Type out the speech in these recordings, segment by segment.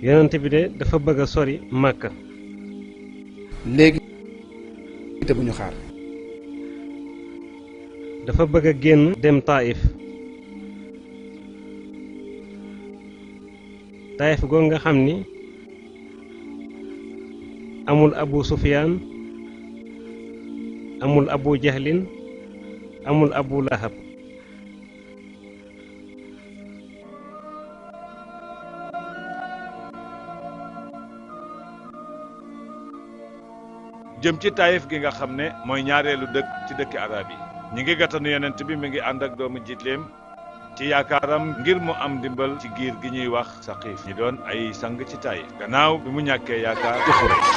yonent bi de dafa bëgg a sori Màkka. léegi te bu ñu xaar. dafa bëgg a génn dem Taïf. Taïf goo nga xam ni amul Abu Sufyaan amul Abu Jahlin amul Abu Lahab. jëm ci Taïf gi nga xam ne mooy ñaareelu dëkk ci dëkki arab yi ñi ngi gàttanu yonent bi mi ngi ànd ak doomu jiitleem ci yaakaaram ngir mu am ndimbal ci giir gi ñuy wax Saqiif ñi doon ay sang ci Taïf gannaaw bi mu ñàkkee yaakaar ci Xuraysh.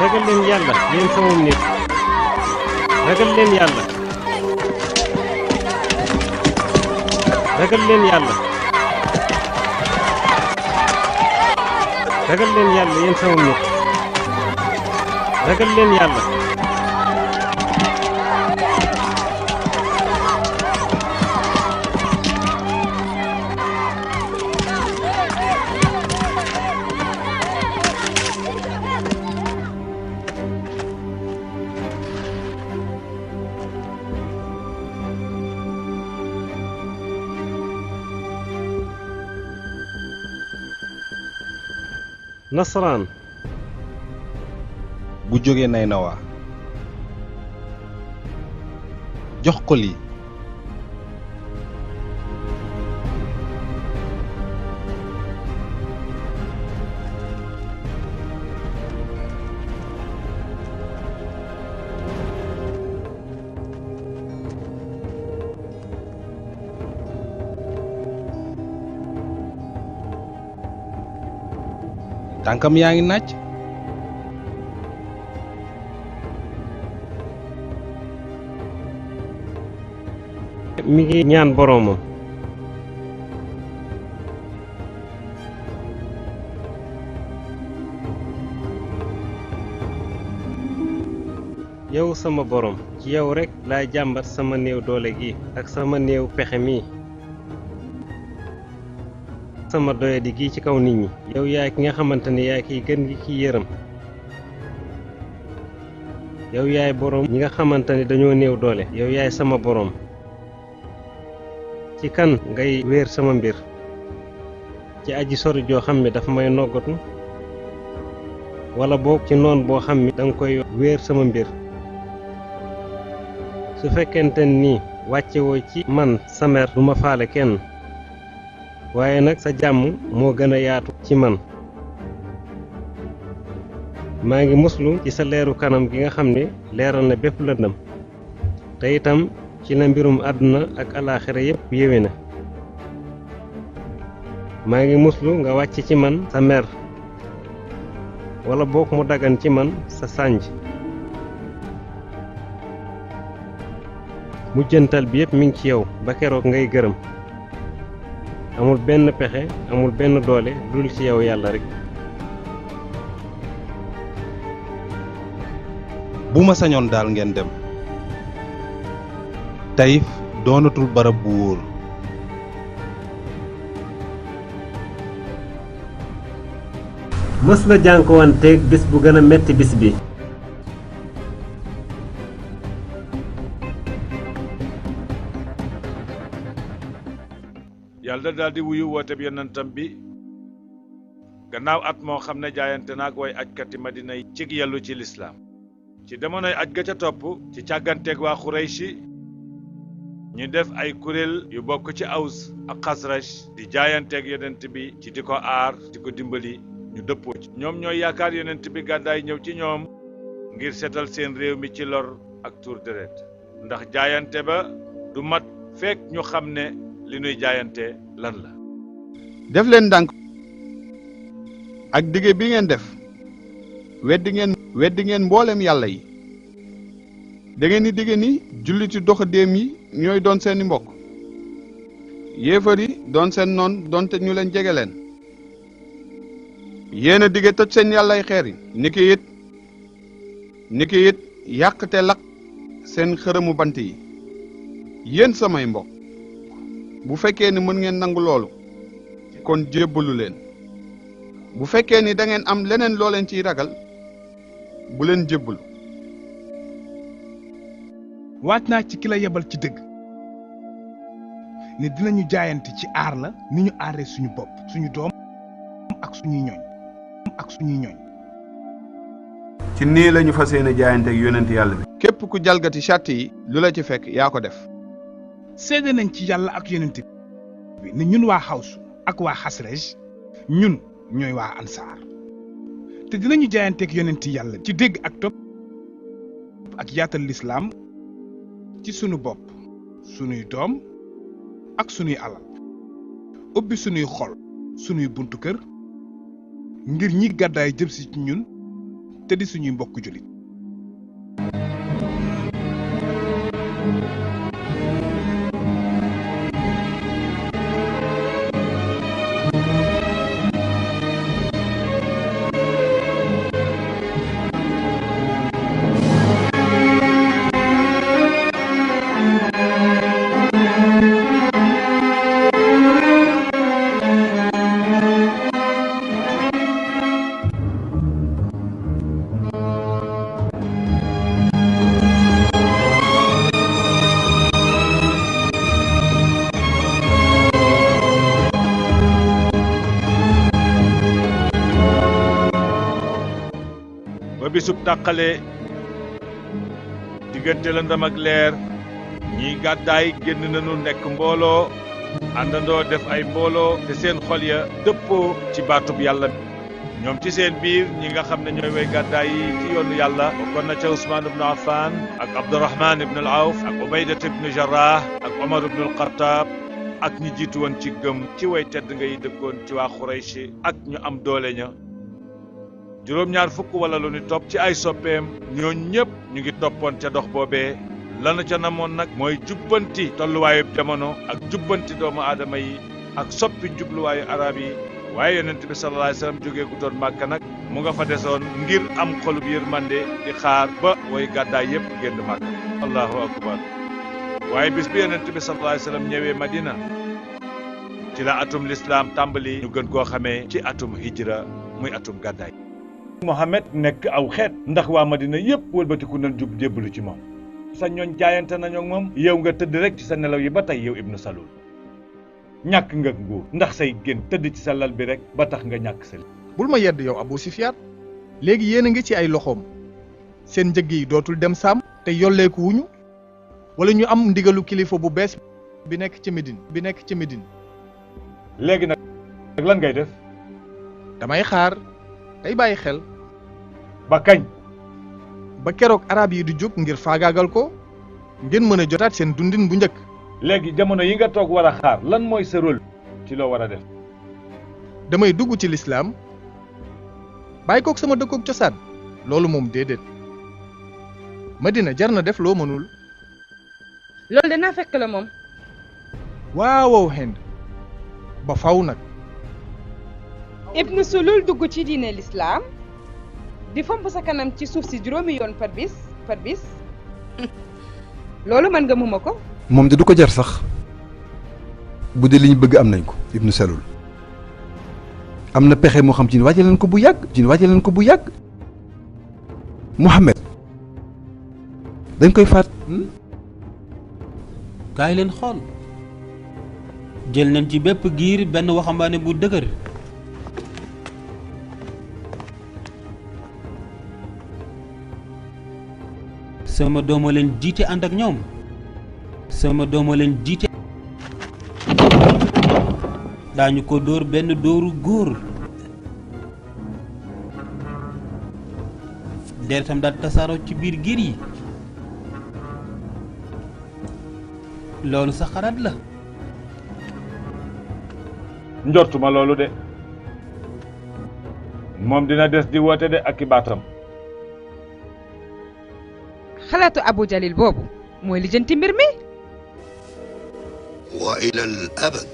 ragal leen yàlla yéen sama nit ragal leen yàlla ragal leen yàlla ragal leen yàlla yéen sama nit ragal leen yàlla. nasaraan bu jógee Naynawa jox ko lii tànkam yaa ngi naaj mi ngi ñaan boroomam. yow sama boroom ci yow rekk laay jàmbat sama néew doole gi ak sama néew pexe mi sama doyadi gi ci kaw nit ñi yow yaay ki nga xamante ni yaay kiy gën gi ki yërëm yow yaay boroom ñi nga xamante ni dañoo néew doole yow yaay sama boroom ci kan ngay wéer sama mbir ci aji sori joo xam ne dafa may noggatu walla boog ci noon boo xam ni danga koy wéer sama mbir su fekkente ni wàccewoo ci man sa mer du ma faale kenn waaye nag sa jàmm moo gën a yaatu ci man maa ngi muslu ci sa leeru kanam gi nga xam ne leeral na bépp lëndëm te itam ci la mbirum àdduna ak alaaxira yépp yéwe na maa ngi muslu nga wàcc ci man sa mer walla boog mu dagan ci man sa sànj mujjantal bi yépp mi ngi ci yow ba keroog ngay gërëm amul benn pexe amul benn doole dul ci yow yàlla rekk. bu ma sañoon daal ngeen dem Taïf doonatul barab bu wóor mës la jànkuwanteeg bis bu gën a metti bis bi yàlla daal di wuyu woote bi yonentam bi gannaaw at moo xam ne jaayante naag way ajkati Madina yi cig yellu ci lislaam ci demonoy aj ga ca topp ci càgganteeg waa Xurayshi ñu def ay kuréel yu bokk ci Aws ak Xasraj di jaayanteeg yonent bi ci di ko aar di ko dimbali ñu dëppoo ci ñoom ñooy yaakaar yonent bi gàddaay ñëw ci ñoom ngir setal seen réew mi ci lor ak tuur deret ndax jaayante ba du mat fekk ñu xam ne li nuy jaayante lan la. def leen ndànk ak dige bi ngeen def weddi ngeen mboolem yàlla yi da ngeen di dige ni julliti doxandéem yi ñooy doon seeni mbokk yéefar yi doon seen noon doonte ñu leen jege leen yéen a dige toj seen yàllay xeer yi niki it niki it yàq te lakk seen xërëmu bant yi. yéen samay mbokk bu fekkee ni mën ngeen nangu loolu kon jébbalu leen bu fekkee ni da ngeen am leneen loo leen ciy ragal bu leen jébbalu. waat naa ci ki la yebal ci dëgg ne dinañu jaayante ci aar la ni ñu aaree suñu bopp suñu doom ak suñuy ñooñ ci nii lañu fas yéene jaayante ak yonent yàlla bi. képp ku jalgati charte yi lu la ci fekk yaa ko def. seede nañ ci yàlla ak yonent bi ne ñun waa xawsu ak waa xasrej ñun ñooy waa ansaar te dinañu jaayanteeg yonent yàlla ci dégg ak topp ak yaatal lislaam ci sunu bopp sunuy doom ak sunuy alal ubbi sunuy xol sunuy buntu kër ngir ñi gàddaay jëm si ci ñun te di suñuy mbokk jullit. bisub tàqale diggante lëndëm ak leer ñiy gàddaay génn nañu nekk mbooloo àndandoo def ay mbooloo te seen xol ya dëppoo ci baatub yàlla ñoom ci seen biir ñi nga xam ne ñooy way gàddaay yi ci yoonu yàlla bokkoon na ca Usmaan ibnu Affaan ak Abdurahmaan ibnu al-Awf ak Ubaydat ibnu Jarrah ak Omar ibnu al-Xattaab ak ñi jiitu woon ci gëm ci way tedd nga yi dëkkoon ci waa Xuraysh ak ñu am doole ña juróom-ñaar fukk wala lu ni topp ci ay soppeem ñoo ñëpp ñu ngi toppoon ca dox boobee lanu ca namoon nag mooy jubbanti tolluwaayu jamono ak jubbanti doomu aadama yi ak soppi jubluwaayu arab yi waaye yonent bi sallallahu alayhi wasallam jógee gu doon Màkka nag mu nga fa desoon ngir am xolub yërmande di xaar ba way gàddaay yépp génn Màkka allahu akbar waaye bis bi yonent bi sallallahu alayhi wasallam ñëwee Madina ci la atum lislaam tàmbali ñu gën koo xamee ci atum hijra muy atum gàddaay Mohamed nekk aw xeet ndax waa Madina yépp wëlbatiku nañ jub jébbalu ci moom sa ñooñ jaayante nañu ak moom yow nga tëdd rek ci sa nelaw yi ba tey yow Ibnu Salul ñàkk nga nguur ndax say gën tëdd ci sa lal bi rek ba tax nga ñàkk sa bul ma yedd yow Abu Sufyaan léegi yéen a ngi ci ay loxoom seen njëg yi dootul dem saam te yolleeku wuñu wala ñu am ndigalu kilifa bu bees bi nekk ci Médine léegi nag lan ngay def damay xaar tey bàyyi xel ba kañ ba keroog arab yi di jóg ngir faagaagal ko ngeen mën a jotaat seen dundin bu njëkk léegi jamono yi nga toog war a xaar lan mooy sa rôle ci loo war a def damay dugg ci lislaam bàyyi kook sama dëkkook cosaan loolu moom déedéet Madina jar na def loo mënul loolu danaa fekk la moom waaw Hind ba faw nag Ibnu Sulul dugg ci diine lislaam di fomp sa kanam ci suuf si juróomi yoon par bis loolu mën nga muma ko moom de du ko jar sax bu dee li ñu bëgg am nañ ko Ibnu Salul am na pexe moo xam ci ne wàcce leen ko bu yàgg Muhammad dañ koy faat kaay leen xool jël nañ ci bépp giir benn waxambaane bu dëgër sama dooma leen jiite ànd ak ñoom daañu ko dóor benn dóoru góor deretam daal tasaaroo ci biir giir yi loolu sa xalaat la njortuma loolu de moom dina des di woote de ak i baatam xalaatu Abu Jalil boobu mooy lijjanti mbir mi wa ilal abad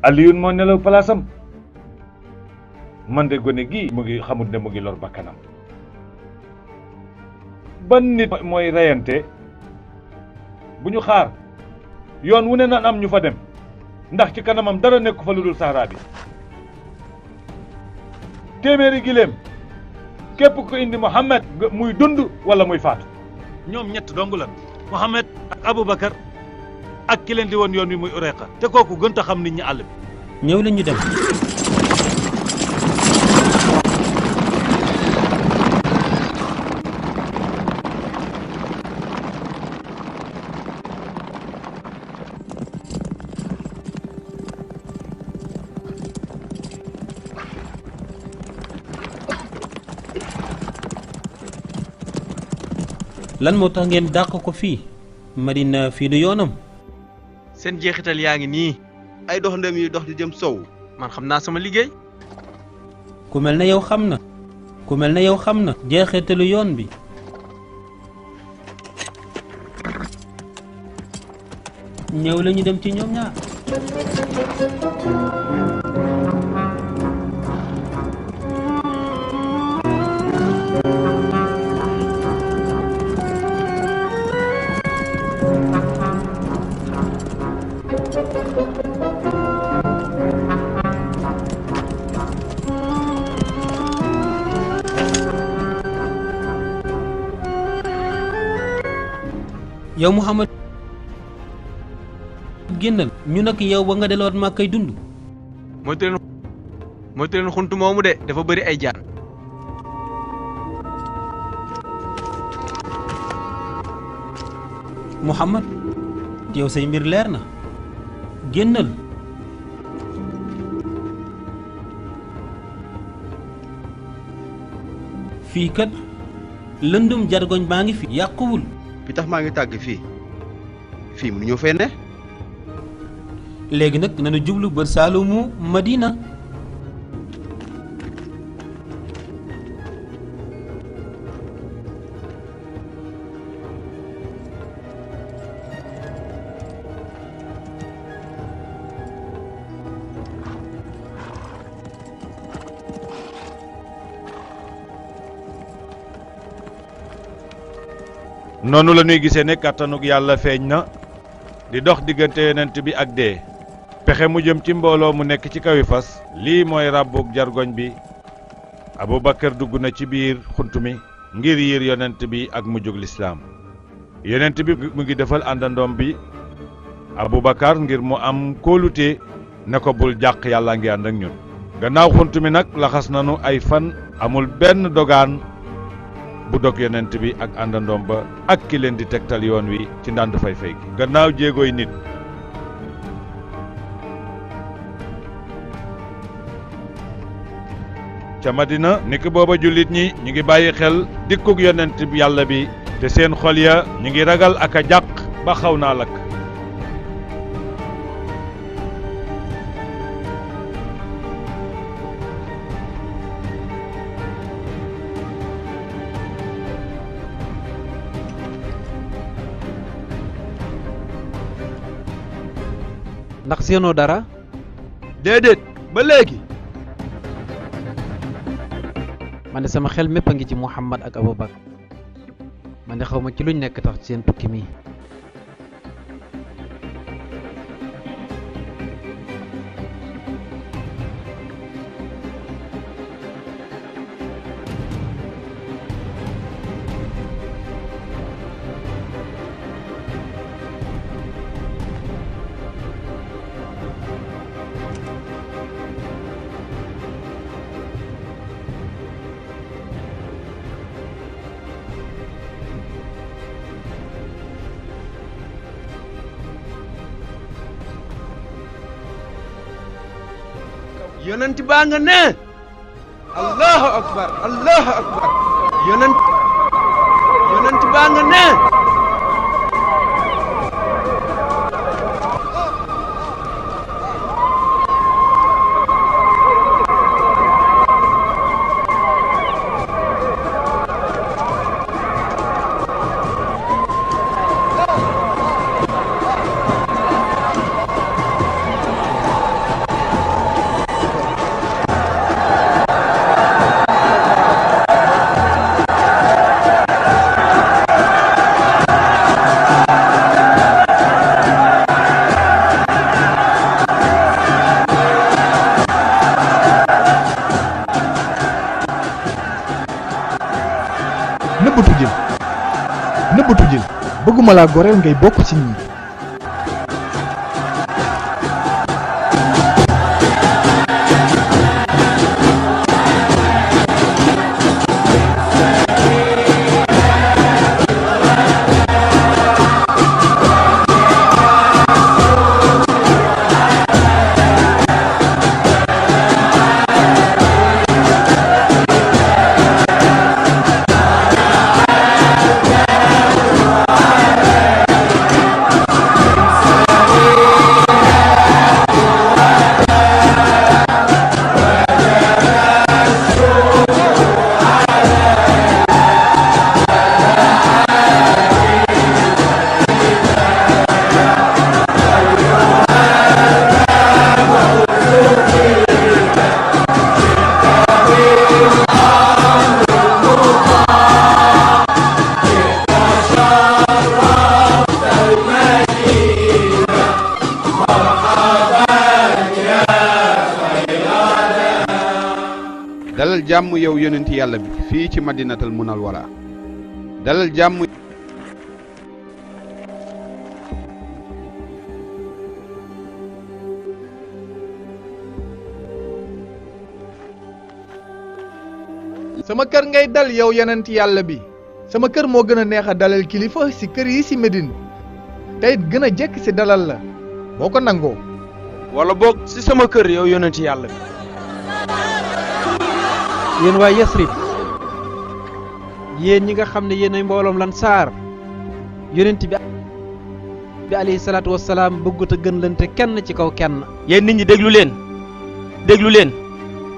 Aliyun moo nelaw palaasam man de gone gi mu ngi xamut ne mu ngi lor bakkanam ban nit mooy reyante bu ñu xaar yoon wu ne naan am ñu fa dem ndax ci kanamam dara nekku fa lu dul saxaraa bi téeméeri giléem képp ko indi Muhammad muy dund wala muy faatu ñoom ñett dong la Muhammad ak Aboubacar ak ki leen di woon yoon wi muy Urayqa te kooku gën a xam nit ñi àll bi ñëw leen ñu dem. lan moo tax ngeen dàq ko fii Madina fii du yoonam. seen jeexital yaa ngi nii ay doxandéem yi dox di jëm sow man xam naa sama liggéey. ku mel ne yow xam na jeexitalu yoon bi. ñëw la ñu dem ci ñoom ñaar. yow Muhammad génnal ñu nag yow ba nga delluwaat maa koy dund. moytu leen xuntu moomu de dafa bëri ay jaan. Muhammad yow say mbir leer na génnal. fii kat lëndum jargoñ baa ngi fi yàquwul. bi tax maa ngi tàgg fii mënuñoo fee ne. léegi nag nanu jublu bët saalumu Madina. noonu la ñuy gisee ne kàttanug yàlla feeñ na di dox diggante yonent bi ak dee pexe mu jëm ci mbooloo mu nekk ci kawi fas lii mooy ràbbug jargoñ bi Aboubacar dugg na ci biir xunt mi ngir yiir yonent bi ak mujjug lislaam yonent bi mu ngi defal àndandoom bi Aboubacar ngir mu am kóolute ne ko bul jàq yàlla ngi ànd ak ñun gannaaw xunt mi nag laxas nanu ay fan amul benn dogaan bu dog yonent bi ak àndandoom ba ak ki leen di tegtal yoon wi ci ndànd fay-fay gi gannaaw jéegooy nit ca Madina niki booba jullit ñi ñu ngi bàyyi xel dikkug yonent bi yàlla bi te seen xol ya ñu ngi ragal ak a jàq ba xaw naa lakk ndax seenoo dara. déedéet ba léegi. man de sama xel mépp a ngi ci Muhammad ak Aboubacar man de xaw ma ci luñ nekk tax seen tukki mi. yonent baa nga ne. allahu akbar allahu akbar. yonent baa nga ne. nëbbatu jël bëgguma laa goreel ngay bokk ci ñi. dalal jàmm yow yonenti yàlla bi fii ci madinatal munawwara dalal jàmm. sama kër ngay dal yow yonenti yàlla bi sama kër moo gën a neex a dalal kilifa ci kër yi ci Médine te it gën a jekk ci dalal la boo ko nangoo. wala boog ci sama kër yow yonenti yàlla bi. yéen waa Yasrib yéen ñi nga xam ne yéen ay mbooloom lan saar yonent bi alayhi salaatu wassalaam bëggut a gën lante kenn ci kaw kenn. yéen nit ñi déglu leen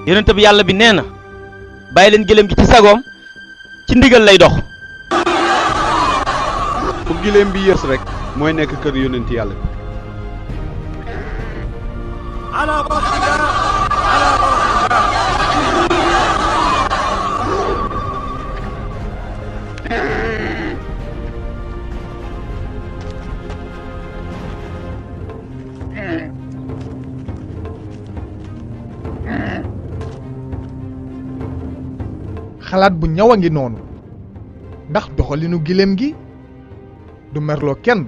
yonent bi yàlla bi nee na bàyyi leen gëléem gi ci sagoom ci ndigal lay dox. fu giléem bi yës rek mooy nekk kër yonenti yàlla bi. xalaat bu ñaw a ngi noonu ndax doxalinu giléem gi du merloo kenn